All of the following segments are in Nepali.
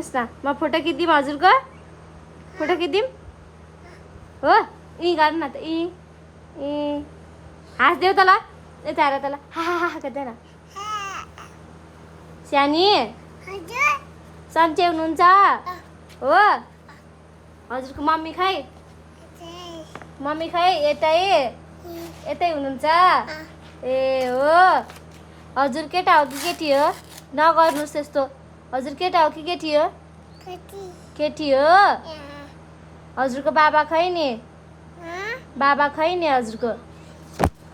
म फोटो खिचिदिउँ हजुरको फोटो खिचिदिउँ हो यी गर्नु न त यी हाँस्देऊ त ल यता आएर त ल हा गर्दैन सानी सन्चै हुनुहुन्छ हो हजुरको मम्मी खै यतै हुनुहुन्छ ए हो हजुर केटा हो कि केटी हो नगर्नुहोस् त्यस्तो हजुर केटा हो कि केटी हो केटी हो हजुरको बाबा खै नि हजुरको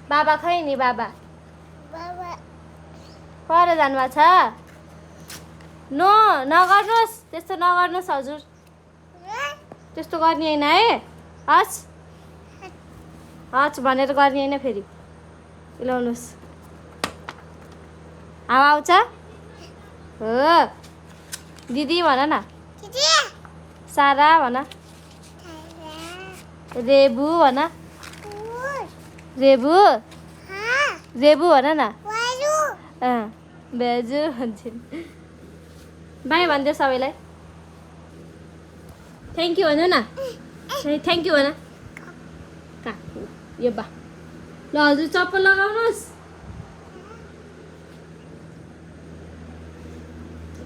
बाबा खै नि बाबा पर जानुभएको छ नगर्नुहोस् त्यस्तो नगर्नुहोस् हजुर त्यस्तो गर्ने होइन है हस् भनेर गर्ने होइन फेरि मिलाउनुहोस् हावा आउँछ हो दिदी भन न सारा भन रेबु भन रेबु भन न बेजु भन्छन् बाई भनिदियो सबैलाई थ्याङ्क यू भन्नु न थ्याङ्क यू भन कहाँ यो बा ल हजुर चप्पल लगाउनुहोस्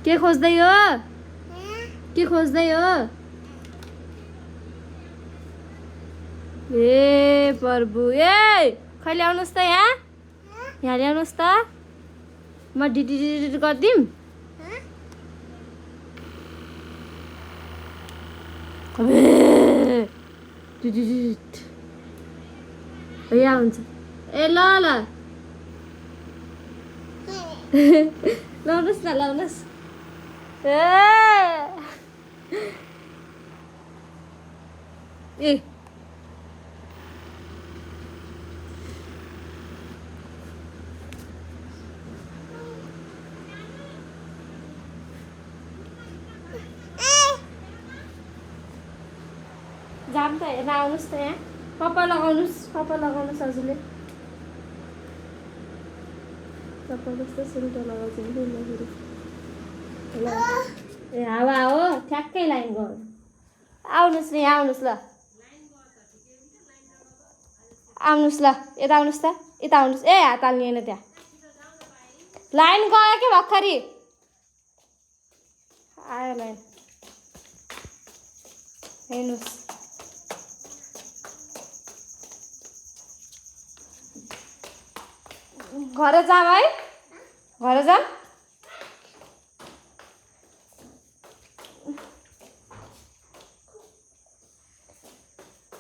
के खोज्दै हो ए प्रभु ए कहिले आउनुहोस् त यहाँ ल्याउनुहोस् त म डिडिडिड गरिदिउँ यहाँ हुन्छ ए ल लाउनुहोस् ए जाम त हेर्न आउनुहोस् त यहाँ पप्पा लगाउनुहोस् हजुरले पप्पा कस्तो सुन्टो लगाउँछ नि फेरि ए हावा हो ठ्याक्कै लाइन गयो आउनुहोस् न यहाँ आउनुहोस् ल यता आउनुहोस् त यता आउनुहोस् ए हात हाल्ने होइन त्यहाँ लाइन गयो कि भर्खरी आयो लाइन हेर्नुहोस् घर जाम है घर जाम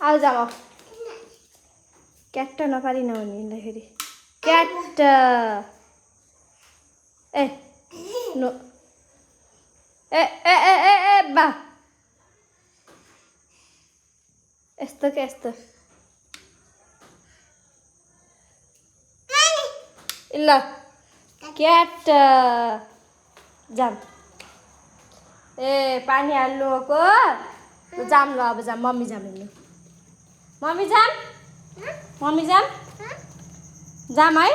आऊ जाम क्याट नपारी नहुने फेरि क्याट ए नो ए बा यस्तो के यस्तो ल क्याट जाम ए पानी हाल्नुको जाम ल अब जाम मम्मी जाम हेर्नु मम्मी जाम है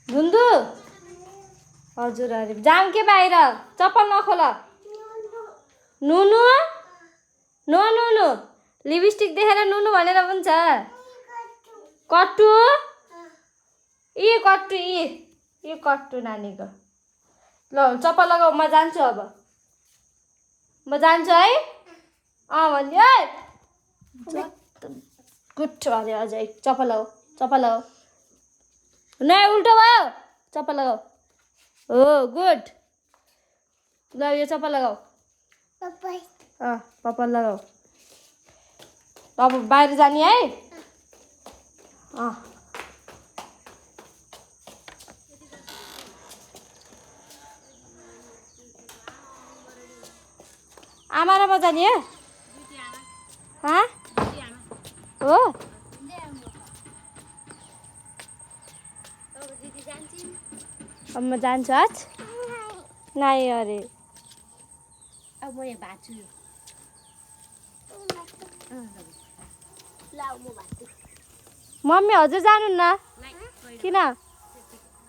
धुन्दु हजुर अरे जाम के बाहिर चप्पल नखोल नुनु नुनु लिपस्टिक देखेर नुनु भनेर हुन्छ कट्टु कट्टु नानीको ल चप्पल लगाऊ म जान्छु अब म जान्छु है भन्यो गुड अरे अझै चप्पल लगाऊ नै उल्टो भयो चप्पल लगाऊ हो गुड ल यो चप्पल लगाऊ पप्पा लगाऊ अब बाहिर जाने है आमा र म जाने हो अब म जान्छु आज नाइ अरे अब म यहाँ भाँच्छु मम्मी हजुर जानुहुन्न किन